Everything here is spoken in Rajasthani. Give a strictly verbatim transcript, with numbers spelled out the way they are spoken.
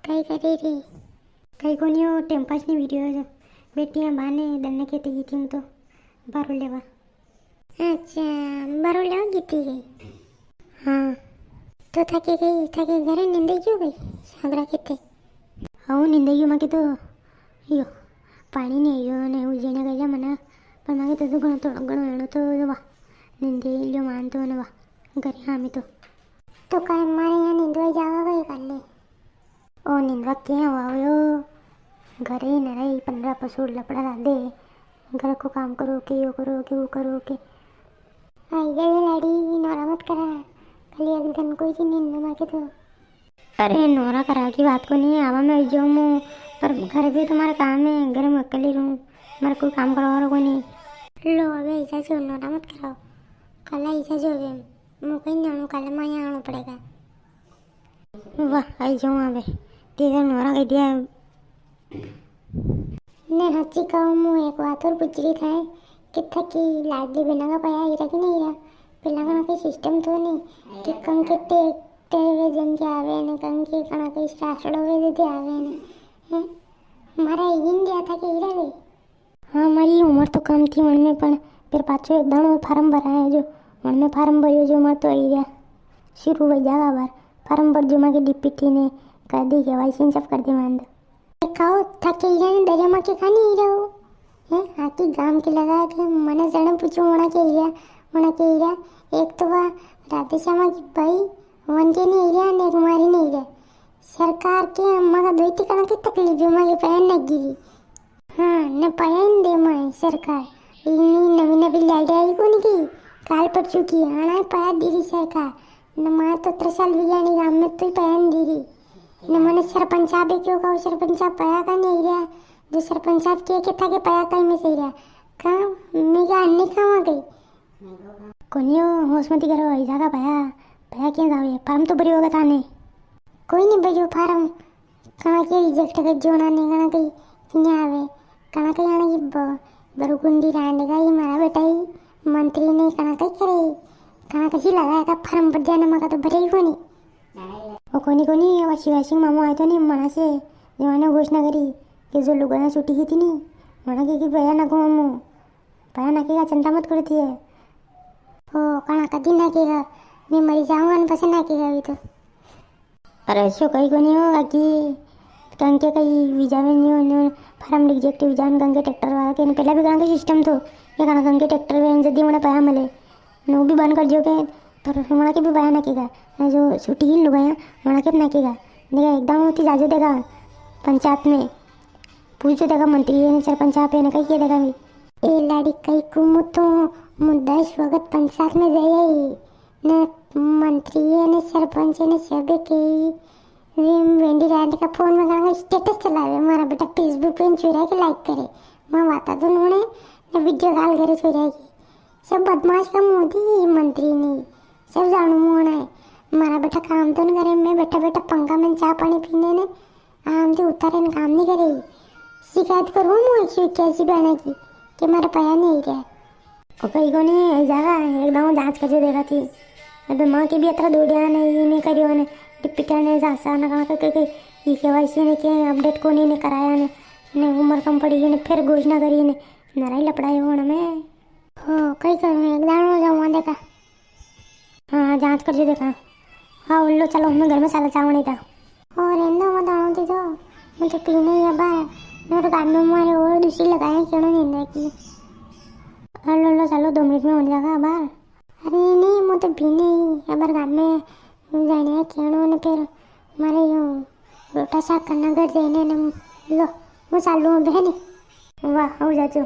कई करे रे? कई कोनी हो, टाइम पास नी वीडियो जो। बेटियां बाने दन्ने खेते गई थी हूँ तो बारो लेवा। अच्छा, बारो लेवा गई थी गई? हाँ। तो थाके गई, थाके घरे निंदे क्यों गई? सागरा खेते। हाँ, निंदे क्यों माके तो यो पानी नी आयो ने उजेना गया मना, पर माके तो घणो थोड़ो घणो एणो तो वा निंदे लियो मान तो ने वा घरे हामी तो। तो काई मारे यहाँ निंदवा जावा गई काले? ओ निंदवा के वावयो? घरे ही न रही, पन्द्रह पशु लपड़ा ला दे। घर को काम करो के, यो करो के, वो करो के। आई जा ये लाड़ी, नोरा मत करा। खाली एक दिन कोई की नींद माके तो। अरे नोरा करा की बात को नहीं, आवा मैं जाऊँ मु, पर घर भी तुम्हारा काम है, घर में अकेली रहूँ, मेरे कोई काम करवा वाला कोनी। लो अबे ऐसा जो नोरा मत कराओ, कल ऐसा जो अबे मु कहीं जाऊँ, कल मैं यहाँ आना पड़ेगा। वाह, आई जाऊँ अबे, तेरे नोरा कह दिया। ने हाची कहूँ, मु एक बात और पूछ रही था कि थकी लाडली बहना का पया हीरा कि नहीं हीरा? पेला कणा के सिस्टम तो नहीं कि कंके ट्रैक्टर वे जन के आवे ने, कंके कणा के रासड़ो वे जन के आवे ने, हैं? मारा इन दिया था कि हीरा गई। हाँ, मारी उम्र तो कम थी वण में, पण फिर पाछो एक दाणो फार्म भराया जो, वण में फार्म भरियो जो, मार तो आई गया। शुरू हो जागा बार फार्म भर जो, माके डीपीटी ने कर दी केवाईसी सब कर दी मान दो। देखाओ, थाके हीरा ने दरिया माँ के खानी हीरा हो? हैं, आकी गाम के लगा के मने जने पूछो, वणा के हीरा, वणा के हीरा। एक तो वा राधे श्यामा की भाई, वन के नहीं हीरा, ने एक मारी नहीं हीरा। सरकार के अम्मा का दो ही ठिकाना की तकलीफ है, मारे पया न गिरी। हाँ, ने पया न दे माए सरकार। इनी नवी नवी लाड़ी आई कोनी की, काल परसों की, आना पया दी री सरकार। ने माए तो अतरा साल विया नी गाम में तो ही पया न दी री। ने मने सरपंच साहब क्यों कहो, सरपंच साहब पया का नहीं रिया? जो सरपंच साहब के, के थाके पया का ही में सही रिया। का, मैं क्या अन्नी खावा गई? कोनी हो, होश मती करो, आई जागा पया। पया क्या जावे, फार्म तो भरियो होगा थाने। कोई नहीं भरियो फार्म। कणा के रिजेक्ट कर जो ना ने, कणा कई किने आवे, कणा कई आने की ब-, बरुकुंडी रांड का ही मारा बेटा ही मंत्री ने कणा कई करे, कणा कसी लगाया का फार्म भर जाने, मका तो भरे ही कोनी। ओ कोनी कोनी, वाशिंग वाशिंग मामो आयो तो नहीं मना से, जो मैंने घोषणा करी कि जो लुगाया छुट्टी की थी नहीं, मना के कि भैया ना को मामो, भैया ना के का चिंता मत करती है। ओ कणा कदी ना के का, मैं मरी जाऊंगा न पसे ना के का भी तो। अरे असो कई कोनी हो काकी, कंके कई वीजा में new, new form reject visa में कंके ट्रैक्टर वाला के, पहला भी कणा के सिस्टम तो, ये कणा कंके ट्रैक्टर वे जदी मने पया मिले, नो भी बंद कर दियो पे, पर मना के भी पया ना केगा, ने जो छुट्टी ही लुगाया, मना के भी ना केगा। देखा, एकदम होती जाजो देखा, पंचायत में, पूछो देखा मंत्री ने, सरपंच आप ने, कई के देखा भी। ए लाड़ी कई कुमु तो, मु दस वक्त पंचायत में जाया ही, ने मंत्री है, ने सरपंच है, ने सब के ही। वे वेंडी रांड का फोन में गाना स्टेटस चलावे, मारा बेटा Facebook पे चुरा के लाइक करे। मां वाता तो नूने, ने वीडियो कॉल करे चुरा की। सब बदमाश का मोदी ही मंत्री नहीं, सब जानू मोना है। मारा बेटा काम तो नहीं करे, मैं बेटा बेटा पंखा में चाय पानी पीने ने आम तो उतारे ने काम नहीं करे। शिकायत करूँ मु एक सौ इक्यासी बहना की कि मारा पया नहीं रहा। ओ कई कोनी, आई जागा, एक दाव जांच करके देखा थी। अबे मां के भी अतरा दौड़िया ने, ये ने करियो ने, डिप्टी ने, जासा ने, कहा के, के, के, ये केवाईसी ने के अपडेट कोनी ने कराया ने, ने उम्र कम पड़ी ने, फिर घोषणा करी ने, नराई लपड़ाई होना में। हो, कई करूँ, एक दाव जाऊँ देखा। हाँ, जांच करजो देखा। हाँ, उल्लो चलो, मैं घर में साला चावण ही था। और रेंदो मत आनो दीदो, मैं तो पीने ही है बार। मेरे गाल में मारे और दूसरी लगाए, क्यों नहीं देंदा की। उल्लो, उल्लो चलो, दो मिनट में हो जाएगा बार। अरे नहीं, मैं तो पीने ही है बार, गाल में जाने है, क्यों ने फिर मारे यो रोटा साग करना घर जाने ने। लो, मैं चालू हूँ बहनी। वाह, हो जाजो।